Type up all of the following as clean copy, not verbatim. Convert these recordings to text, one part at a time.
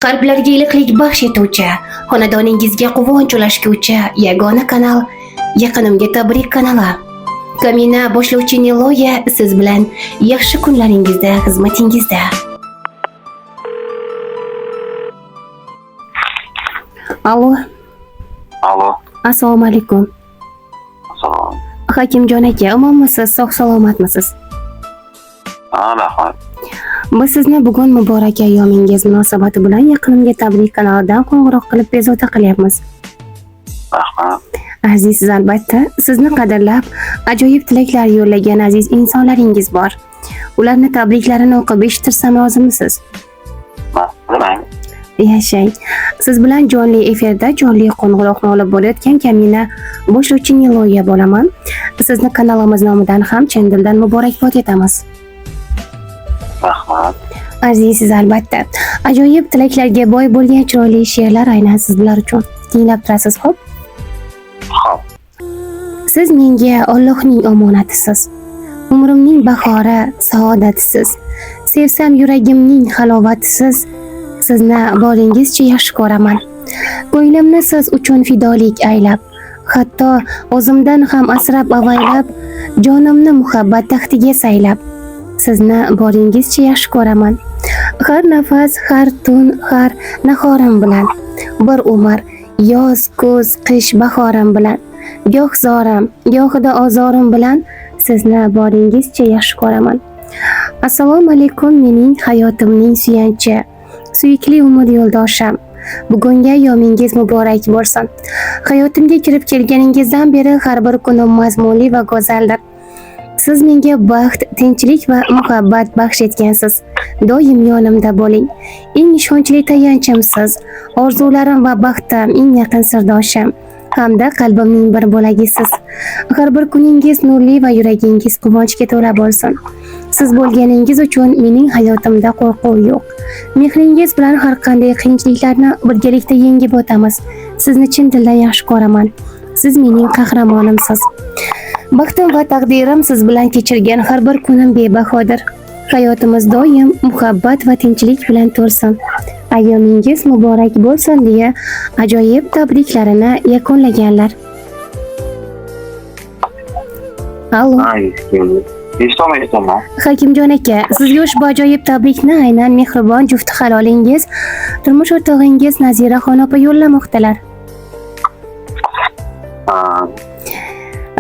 Qalblarga iliqlik baxsh etuvchi, xonadoningizga quvonch ulashguvchi yagona kanal Yaqinimga tabrik kanali. Kamina boshlovchi Niloya siz bilan yaxshi kunlaringizda xizmatingizda. Allo, Alo, assalomu alaykum. Assalomu. Hakimjon aka, omonmisiz, sog' salomatmisiz? Ha, rahmat. Biz sizni bugun muborak ayyomingiz munosabati bilan Yaqinimga tabrik kanalidan qo'ng'iroq qilib bezovta qilyapmiz. Rahmat. Azizsiz albatta, sizni qadrlab, ajoyib tilaklar yo'llagan aziz insonlaringiz bor. Ularni tabriklarini o'qib eshittirsam rozimisiz? Mayli. Yashang. Siz bilan jonli efirda jonli qo'ng'iroqni olib borayotgan kamina boshlovchi Niloya bo'laman. Sizni kanalimiz nomidan ham chin dildan muborakbod etamiz. Rahmat. Azizsiz albatta. Ajoyib tilaklarga boy bo'lgan chiroyli she'rlar aynan sizlar uchun. Tinglab turasiz, xo'p? Xo'p. Siz menga Allohning omonatisiz. Umrimning bahori, saodatisiz. Sevsam yuragimning halovatisiz. Sizni boringizcha yaxshi ko'raman. Ko'nglimni siz uchun fidolik aylab, hatto o'zimdan ham asrab avaylab, jonimni muhabbat taxtiga saylab, sizni boringizcha yaxshi ko'raman. Har nafas, har tun, har nahorim bilan bir umr, yoz, kuz, qish, bahorim bilan, goh zorim, gohida ozorim bilan sizni boringizcha yaxshi ko'raman. Assalomu alaykum mening hayotimning suyanchi, suyukli umr yo'ldoshim. Bugungi ayyomingiz muborak bo'lsin. Hayotimga kirib kelganingizdan beri har bir kunim mazmunli va go'zaldir. Siz menga baxt, tinchlik va muhabbat baxsh etgansiz. Doim yonimda bo'ling. Eng ishonchli tayanchimsiz. Orzularim va baxtim, eng yaqin sirdoshim hamda qalbimning bir bo'lagisiz. Har bir kuningiz nurli va yuragingiz quvonchga to'la bo'lsin. Siz bo'lganingiz uchun mening hayotimda qo'rquv yo'q. Mehringiz bilan har qanday qiyinchiliklarni birgalikda yengib o'tamiz. Sizni chin dildan yaxshi ko'raman. Siz mening qahramonimsiz. Baxtim va taqdirim siz bilan kechirgan har bir kunim bebahodir. Hayotimiz doim muhabbat va tinchlik bilan to'lsin. Ayyomingiz muborak bo'lsin deya ajoyib tabriklarini yakunlaganlar. Allo. Ha, eshitdim. Eshitaman. Hakimjon aka, sizga ushbu ajoyib tabrikni aynan mehribon jufti halolingiz, turmush o'rtog'ingiz Naziraxon opa yo'llamoqdalar. Ha,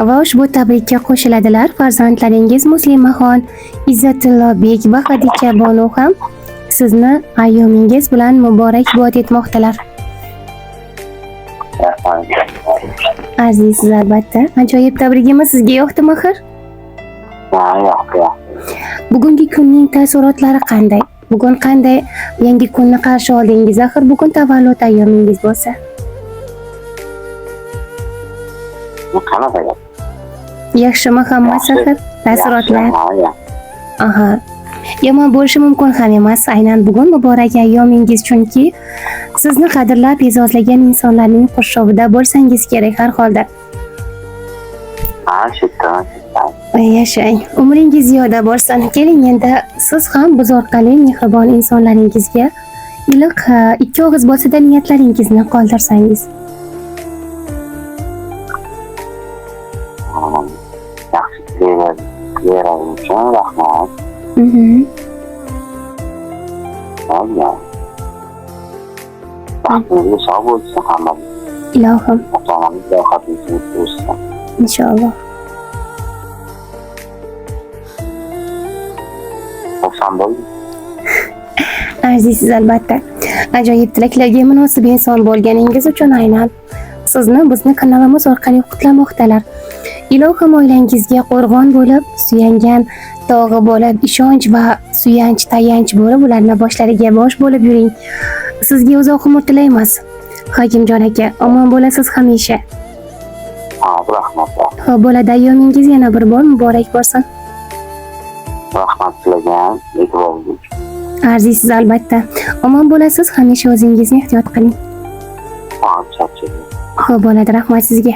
Va ushbu tabrikka qo'shiladilar farzandlaringiz Muslimaxon, Izzatullobek va Hadicha bonu ham sizni ayyomingiz bilan muborakbod etmoqdalar. Rahmat. Azizsiz albatta. Ajoyib tabrigimiz sizga yoqdimi axir? Ha, yoqdi, yoqdi. Bugungi kunning taassurotlari qanday? Bugun qanday yangi kunni qarshi oldingiz? Axir bugun tavallud ayyomingiz bo'lsa. Bu qanaqa gap? Yaxshimi hammasi axir? Taassurotlar. Yaxshi, ha, yaxshi. Aha. Yomon bo'lishi mumkin ham emas. Aynan bugun muborak ayyomingiz, chunki sizni qadrlab e'zozlagan insonlarning qurshovida bo'lsangiz kerak har holda. Ha, shetdan, shetdan. Yashang. Umringiz ziyoda bo'lsin. Keling endi siz ham biz orqali mehribon insonlaringizga iliq ikki og'iz bo'lsa-da niyatlaringizni qoldirsangiz. Yaxshi tilaklar uchun rahmat. Bo'lgan. Baxtingiz sog' bo'lsin hammamiz. Ilohim. Ota-onamiz rohatimizni o'tsin. Inshaalloh. Xursand bo'ldim. Azizsiz albatta. Ajoyib tilaklarga munosib inson bo'lganingiz uchun aynan sizni bizni kanalimiz orqali qutlamoqdalar. Ilohim oilangizga qo'rg'on bo'lib, suyangan tog'i bo'lib, ishonch va suyanch, tayanch bo'lib, ularni boshlariga bosh bo'lib yuring. Sizga uzoq umr tilaymiz. Hakimjon aka, omon bo'lasiz hamisha. Ha, rahmat. Xo'p, bo'ladi, ayyomingiz yana bir bor muborak bo'lsin. Rahmat sizlarga ham e'tiboringiz uchun. Arziysiz albatta. Omon bo'lasiz, hamisha o'zingizni ehtiyot qiling. Ha, charchadim. Xo'p, bo'ladi, rahmat sizga.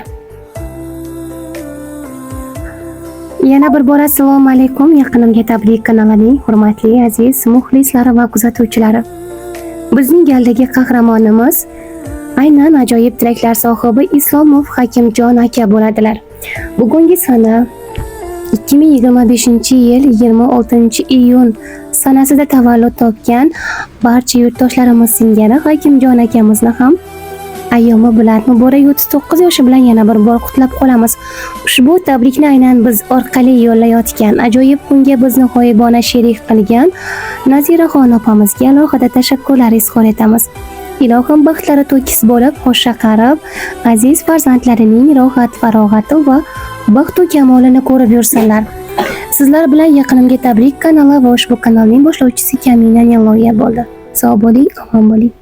Yana bir bor assalomu alaykum yaqinimga tabrik kanalining hurmatli aziz muxlislari va kuzatuvchilari. Bizning galdagi qahramonimiz aynan ajoyib tilaklar sohibi Islomov Hakimjon aka bo'ladilar. Bugungi sana 2025-yil 26-iyun sanasida tavallud topgan barcha yurtdoshlarimiz singari Hakimjon akamizni ham ayyomi bilan muborak 39 yoshi bilan yana bir bor qutlab qolamiz. Ushbu tabrikni aynan biz orqali yo'llayotgan, ajoyib kunga bizni g'oyibona sherik qilgan Naziraxon opamizga alohida tashakkurlar izhor etamiz. Ilohim baxtlari to'kis bo'lib, qo'sha qarib, aziz farzandlarining rohat farog'ati va baxtu kamolini ko'rib yursinlar. Sizlar bilan Yaqinimga tabrik kanali va ushbu kanalning boshlovchisi Kamina Niloya bo'ldi. Sog' bo'ling, omon bo'ling.